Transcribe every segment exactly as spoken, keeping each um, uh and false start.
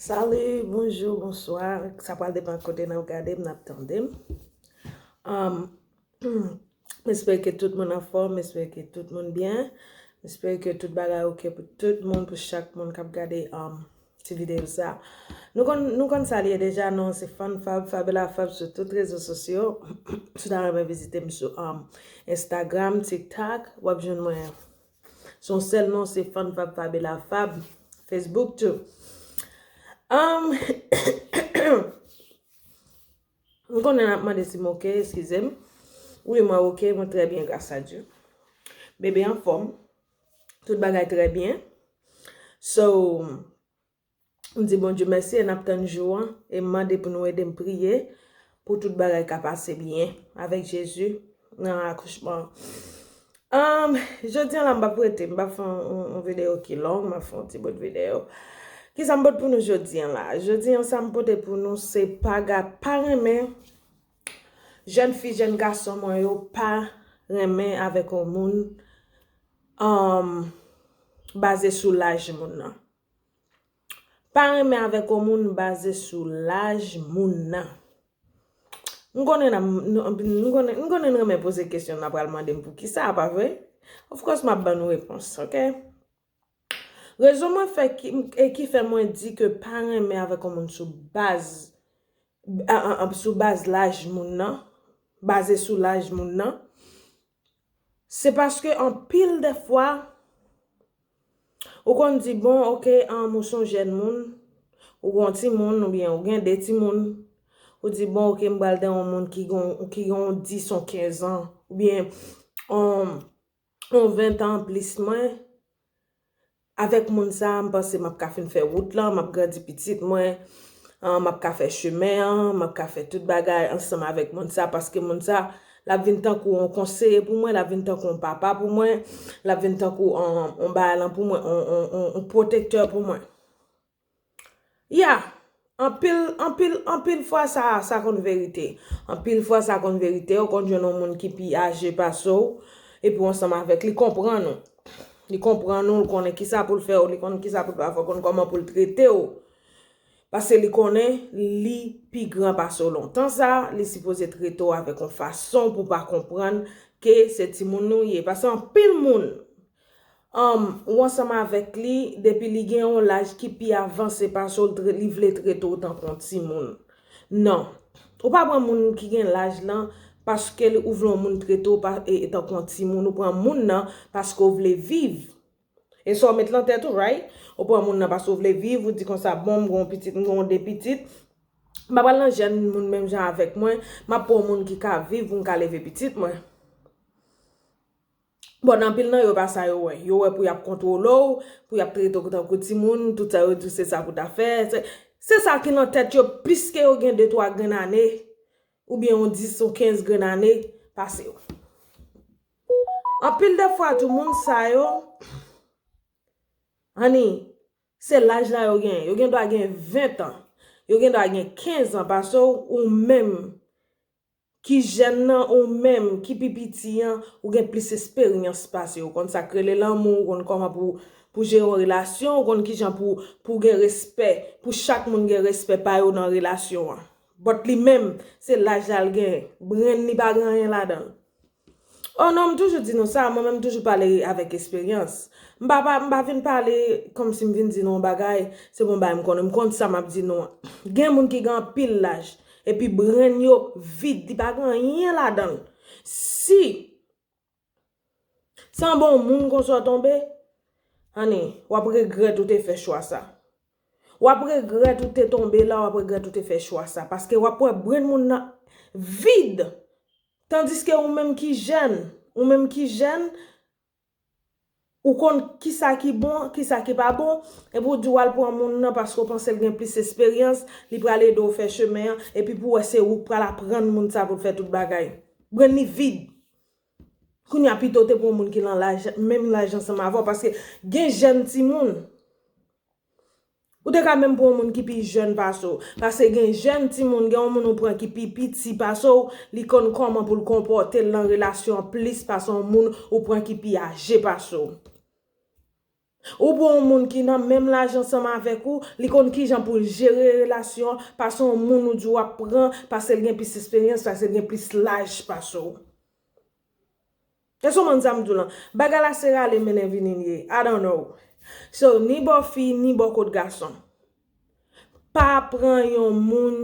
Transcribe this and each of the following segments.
Salut, bonjou, bonswa. Sa pral depann kote n ap gade m, n ap tande m. Um, m espere ke tout moun anfòm, m espere ke tout moun byen. M espere ke tout bagay oke pou tout moun, pou chak moun k ap gade um, ti videyo sa. Nou konn, nou konn sa l ye deja, non, se Fann Fab, Fabiola Fab sou tout rezo sosyo. Si w ta renmen vizite m sou um, Instagram, TikTok, w ap jwenn mwen. Se yon sèl non, se Fann Fab, Fabiola Fab, Facebook tou. Um, m konnen n ap mande si m oke, eskize m. Wi, mwen oke, mwen trè byen, gras a Dye. Bebe anfòm. Tout bagay trè byen. So, m di Bondye mèsi e n ap tann jou an. E m mande pou nou ede m priye pou tout bagay ka pase byen avèk Jezi nan akouchman an. Um, jodi an la, m p ap rete, m p ap fè yon, yon, yon videyo ki long, m ap fè yon ti bout videyo. Kisa m pot pou nou jodi an la? Jodi an, sa m pote pou nou, se pa ga, pa renmen, jèn fi, jèn gason mwen yo pa renmen avèk yon moun um, baze sou laj moun nan. Pa renmen avèk yon moun baze sou laj moun nan. M konnen n ap, nou, nou konnen, m konnen n renmen poze kesyon, n ap pral mande m poukisa, pa vre? Of course, m ap ban nou repons, oke? Rezon mwen fè ki, e ki fè mwen di ke pa renmen avèk yon moun sou baz, a, a, a, sou baz laj moun nan, baze sou laj moun nan, se paske anpil de fwa, ou konn di, bon, oke, um, ou se yon jèn moun, ou gen yon timoun, oubyen ou gen de timoun, ou di, bon, oke, m pral nan yon moun ki gen, ki gen yon dis, yon kenz an, oubyen, um, yon ven tan anplis mwen, avèk moun sa a, m panse m ap ka fin fè wout lan, m ap grandi pitit mwen, ah, m ap ka fè chemen an, m ap ka fè tout bagay ansanm avèk moun sa a, paske moun sa a, l ap vin tankou yon konseye pou mwen, l ap vin tankou yon papa pou mwen, l ap vin tankou yon, yon bagay lan pou mwen, yon, yon, yon, yon pwotektè pou mwen. Ya, anpil, anpil, anpil fwa sa, sa konn verite. Anpil fwa sa konn verite, ou konn jwenn yon moun ki pi aje pase w, epi w ansanm avèk li, konprann ou. Li konprann ou, li konnen kisa pou l fè w, li konn kisa pou l pa fè w, konn kòman pou l trete w. Paske li konnen li pi gran pase w lontan sa, li sipoze trete w avèk yon fason pou w pa konprann ke se timoun ou ye. Paske anpil moun, um, ou ansanm avèk li, depi li gen yon laj ki pi avanse pase w, li vle trete w tankou yon timoun. Non. Ou pa pran moun ki gen laj lan paske ou vle yon moun trete w pa, e, e tankou yon timoun. Ou pran moun nan paske w vle viv. E sa w met lan tèt ou, right? Ou pran moun nan paske w vle viv, ou di konsa, bon, m gen yon pitit, m gen yon de pitit. M pa pral nan jèn moun menm jan avèk mwen, m ap pran yon moun ki ka viv pou m ka leve pitit mwen. Bon, anpil nan yo pa sa yo wè. Yo wè pou y ap kontwole w, pou y ap trete w tankou timoun, tout sa yo di w se sa pou w ta fè. Se, se sa ki nan tèt yo, pliske yo gen de twa grenn ane, oubyen yon dis, yon kenz grenn ane pase w. Anpil de fwa tou, moun sa yo, anni, se laj la yo gen. Yo gen dwa gen ven tan. Yo gen dwa gen kenz an pase w, ou menm ki jèn nan, ou menm ki pi piti an, ou gen plis esperyans pase yo. Ou konn sa k rele lanmou, ou konn kòman pou, pou jere yon relasyon, ou konn kijan pou, pou gen respè, pou chak moun gen respè pa yo nan relasyon an. But li menm, se laj la l gen, brenn li pa gen anyen ladan l. Oh non, m toujou di nou sa, mwen menm m toujou pale avèk esperyans. M pa, pa, m pa vin pale kòmsi m vin di nou yon bagay, se bon bagay m konnen, m konn sa m ap di nou an. Gen moun ki gen anpil laj, epi brenn yo vid, li pa gen anyen ladan l. Si se anba yon moun konsa w tonbe, anni, w ap regrèt ou te fè chwa sa. W ap regrèt ou te tonbe la, w ap regrèt ou te fè chwa sa. Paske w ap wè brenn moun nan vid. Tandiske ou menm ki jèn, ou menm ki jèn, ou konn kisa ki bon, kisa ki pa bon, epi w di w al pran moun nan paske w panse l gen plis esperyans, li pral ede w fè chemen an, epi pou w wè se ou k pral aprann moun sa pou l fè tout bagay. Brenn li vid. Kounye a pito w te pran yon moun ki nan laj, menm laj ansanm avè w, paske gen jèn timoun. Ou te ka menm pran yon moun ki pi jèn pase w. Paske gen jèn timoun, gen yon moun ou pran ki pi piti pase w, li konn kòman pou l konpòte l nan relasyon an plis pase yon moun ou pran ki pi aje pase w. Ou pran yon moun ki nan menm laj ansanm avèk ou, li konn kijan pou l jere relasyon an, pase yon moun ou di w ap pran, pase l gen plis esperyans, pase l gen plis laj pase w. Èske w konprann sa m di w lan? Bagay la se rale mennen vini l ye. I don't know. So, ni bò fi, ni bò kot gason. Pa pran yon moun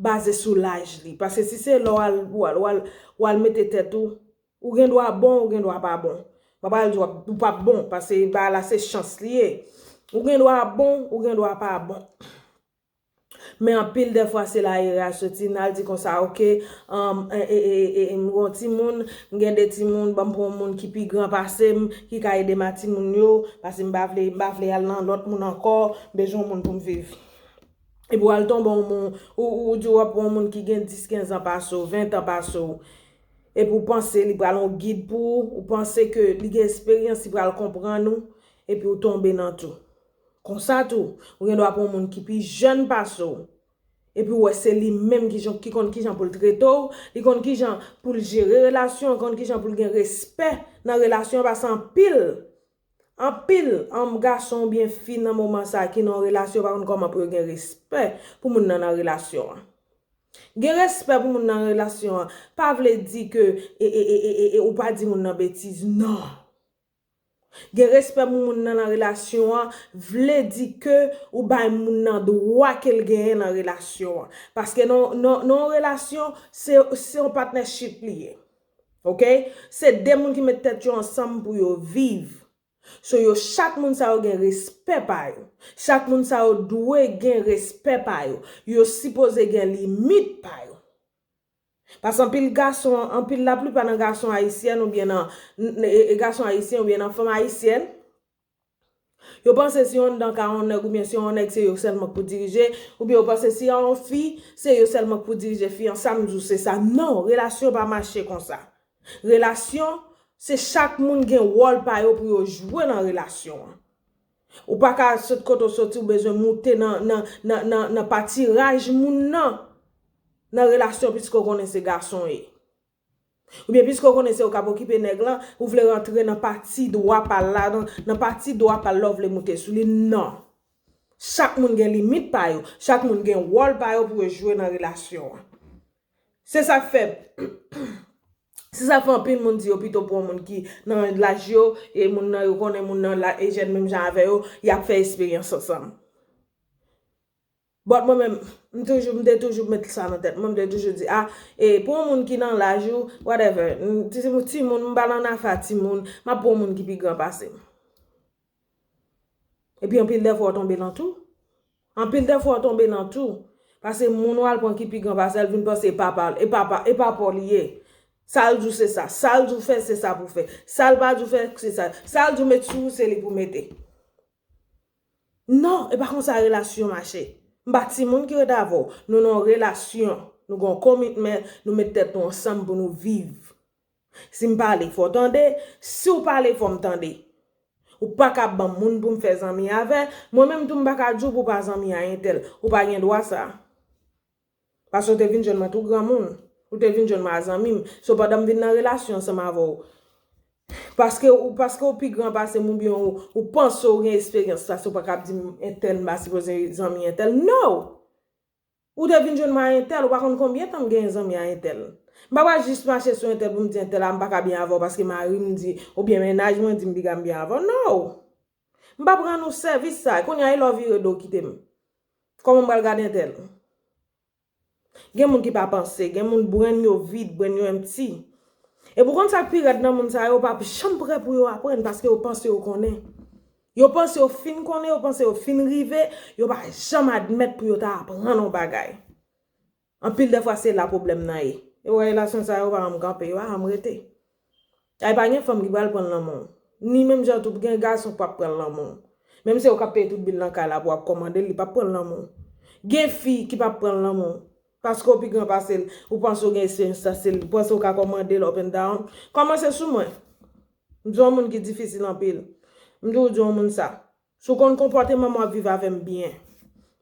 baze sou laj li. Paske si se lè w al, w al, w al, w al mete tèt ou, ou gen dwa bon, ou gen dwa pa bon. Mwen pa pral di w ap, ou p ap bon, paske bagay la se chans li ye. Ou gen dwa bon, ou gen dwa pa bon. Men anpil dèfwa se la erè a soti, n al di konsa, oke, um, e, e, e, e, e, m gen yon timoun, m gen de timoun, ban m pran yon moun ki pi gran pase m, ki ka ede m a timoun yo, paske m pa vle, m pa vle al nan lòt moun ankò, m bezwen yon moun pou m viv. Epi w al tonbe yon moun, ou, ou, ou di w ap pran yon moun ki gen dis, kenz an pase w, ven an pase w. Epi w panse li pral yon gid pou ou, ou panse ke li gen esperyans, li pral konprann ou, epi w tonbe nan tou. Konsa tou, ou gen dwa pran yon moun ki pi jèn pase w. Epi w wè se li menm ki jan, ki konn kijan pou l trete w, li konn kijan pou l jere relasyon an, konn kijan pou l gen respè nan relasyon an, paske anpil, anpil, anm, gason oubyen fi nan moman sa a ki nan yon relasyon pa konn kòman pou yo gen respè pou moun nan nan relasyon an. Gen respè pou moun nan relasyon an pa vle di ke e, e, e, e, e, e, ou pa di moun nan betiz, non. Gen respè pou moun nan nan relasyon an vle di ke ou bay moun nan dwa ke l genyen nan relasyon an. Paske nan, nan, nan yon relasyon, se, se yon partnership li ye. Oke? Se de moun ki met tèt yo ansanm pou yo viv. So, yo, chak moun sa yo gen respè pa yo. Chak moun sa yo dwe gen respè pa yo. Yo sipoze gen limit pa yo. Paske anpil gason, anpil, laplipa nan gason ayisyèn oubyen nan, n-, e, e, gason ayisyen oubyen nan fanm ayisyèn, yo panse si yon dan ka yon nèg oubyen si yon nèg se yo sèlman k pou dirije, oubyen yo panse si yon fi, se yo sèlman k pou dirije fi an, sa m di w se sa. Non, relasyon pa mache konsa. Relasyon, se chak moun gen wòl pa yo pou yo jwe nan relasyon an. Ou pa ka sot kote w soti, ou bezwen moute nan, nan, nan, nan, nan patiraj moun nan, nan relasyon, piske w konnen se gason w ye. Oubyen piske w konnen se ou k ap okipe nèg lan, ou vle rantre nan pati dwa pa l la, nan, nan pati dwa pa l la, ou vle moute sou li. Non. Chak moun gen limit pa yo. Chak moun gen wòl pa yo pou yo jwe nan relasyon an. Se sa k fè, se sa k fè anpil moun di yo pito pran moun ki nan laj yo, e moun nan yo konnen moun nan la, e jèn menm jan avè yo, y ap fè esperyans ansanm. But mwen menm, m toujou, m te toujou met sa nan tèt mwen, m te toujou di, a, e pou yon moun ki nan laj ou, whatever, m, ti, ti, timoun, m pa nan afè a timoun, m ap pran yon moun ki pi gran pase m. Epi anpil dèfwa w tonbe nan tou. Anpil dèfwa w tonbe nan tou. Paske moun w al pran ki pi gran pase l vin panse e papa, e papa, e papa w li ye. Sa l di w se sa. Sa l di w fè, se sa pou fè. Sa l pa di w fè, se sa. Sa l di w met sou ou, se li pou mete. Non, e pa konsa relasyon mache. M pa timoun ki rete avè w. Nou nan yon relasyon. Nou gen yon commitment, nou met tèt nou ansanm pou nou viv. Si m pale, fò w tande. Si w pale, fò m tande. Ou pa ka ban m moun pou m fè zanmi avè. Mwen menm tou, m pa ka di w pou w pa zanmi a entèl. Ou pa gen dwa sa. Paske w te vin jwenn mwen tou granmoun. Ou te vin jwenn mwen a zanmi m. So, pandan m vin nan relasyon ansanm avè w, paske ou, paske w pi gran pase m oubyen ou, ou panse w gen esperyans, paske w pa ka ap di m entèl m pa sipoze zanmi entèl. No! Ou te vin jwenn mwen a entèl, ou pa konn konbyen tan m genyen zanmi a entèl. M pa pral jis mache sou entèl pou m di entèl a m pa ka byen avè w paske mari m di, oubyen mennaj mwen di m piga m byen avè w. No! M p ap rann ou sèvis sa. Kounye a, e lè w vire do kite m. Kòman m pral gade entèl? Gen moun ki pa panse, gen moun brenn yo vid, brenn yo empty. Epi w konn sa k pi rèd nan moun sa yo, yo p ap janm prè pou yo aprann paske yo panse yo konnen. Yo panse yo fin konnen, yo panse yo fin rive, yo pa janm admèt pou yo ta aprann yon bagay. Anpil dèfwa se la pwoblèm nan ye. E w wè relasyon sa yo pa janm kanpe, yo pa janm rete. Ay pa gen fanm ki pral pran l nan men w. Ni menm jan tou gen gason k p ap pran l nan men w. Menm si se ou k ap peye tout bil nan kay la pou w ap kòmande l, li p ap pran l nan men w. Gen fi ki p ap pran l nan men w. Paske w pi gran pase l, ou panse w gen esperyans pase l, ou panse w ka kòmande l up and down. Kòmanse sou mwen. M se yon moun ki difisil anpil. M toujou di yon moun sa. Si w konn konpòteman m, w ap viv avè m byen.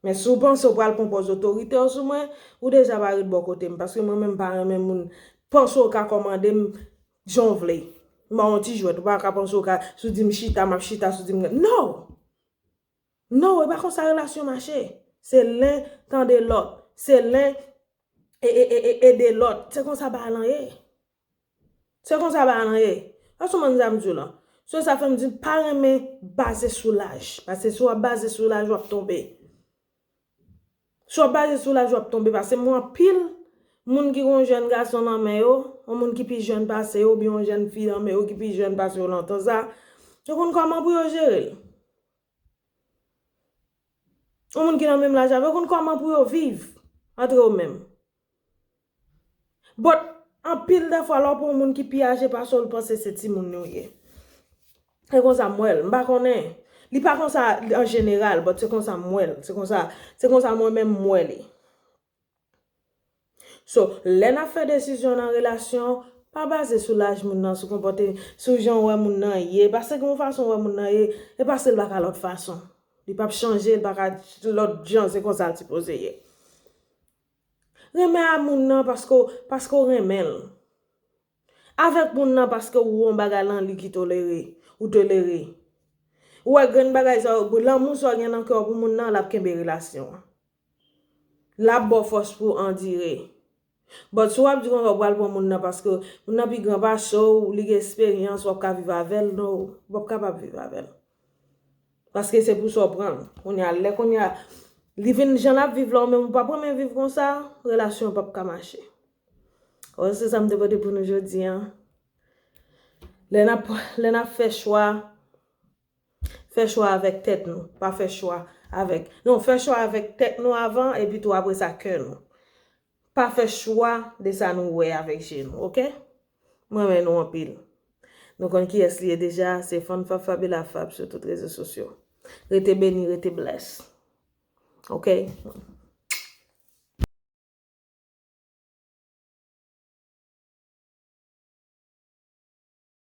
Men si w panse w pral pran pòz otorite w sou mwen, ou deja pa ret bò kote m. Paske mwen menm m pa renmen moun panse w ka kòmande m jan w vle. M ba w yon ti jwèt, ou pa ka panse w ka, si w di m chita, m ap chita, si w di m... No! No, e pa konsa relasyon mache. Se len tande lòt. Se len e, e, e, e, ede lòt. Se konsa bagay lan ye. Se konsa bagay lan ye. Sa sou mann sa m di w lan. Se sa fè m di pa renmen baze sou laj. Paske si w ap baze sou laj, w ap tonbe. Si w ap baze sou laj, w ap tonbe. Paske m wè anpil moun ki gen yon jèn gason nan men yo, yon moun ki pi jèn pase yo, oubyen yon jèn fi nan men yo ki pi jèn pase yo nan tan sa, yo konn kòman pou yo jere l. Yon moun ki nan menm laj avè yo konn kòman pou yo viv antre yo menm. But, anpil de fwa, lè w pran yon moun ki pi aje pase w, l panse se timoun li w ye. Se konsa m wè l. M pa konnen. Li pa konsa an jeneral, but se konsa m wè l. Se konsa, se konsa mwen menm m wè li. So, lè n ap fè desizyon nan relasyon, pa baze sou laj moun nan, sou konpòte, sou jan w wè moun nan ye. Paske gen yon fason w wè moun nan ye, e paske l pa ka lòt fason. Li p ap chanje, li pa ka lòt jan, se konsa l sipoze ye. Renmen a moun nan paske, paske w renmen l. Avèk moun nan paske w wè yon bagay lan li ki tolere, ou tolere. Ou wè grenn bagay sa yo, lanmou sa w gen nan kè w pou moun nan, l ap kenbe relasyon an. L ap ba w fòs pou w andire. But si w ap di konsa w pral pran moun nan paske moun nan pi gran pase w, li gen esperyans, w ap ka viv avè l, no, w p ap kapab viv avè l. Paske se pou sa w pran l. Kounye a, lè kounye a, li vin jan l ap viv la, ou menm ou p ap renmen viv konsa, relasyon an p ap ka mache. Alright, se sa m te pote pou nou jodi a. Lè n ap, lè n ap fè chwa, fè chwa avèk tèt nou, pa fè chwa avèk, non, fè chwa avèk tèt nou avan, epi tou apre sa kè nou. Pa fè chwa de sa nou wè avèk je nou, oke? Mwen renmen nou anpil. Nou konn kiyès li ye deja, se Fann Fab Fabila Fab sou tout rezo sosyo. Rete beni, rete bless. Oke?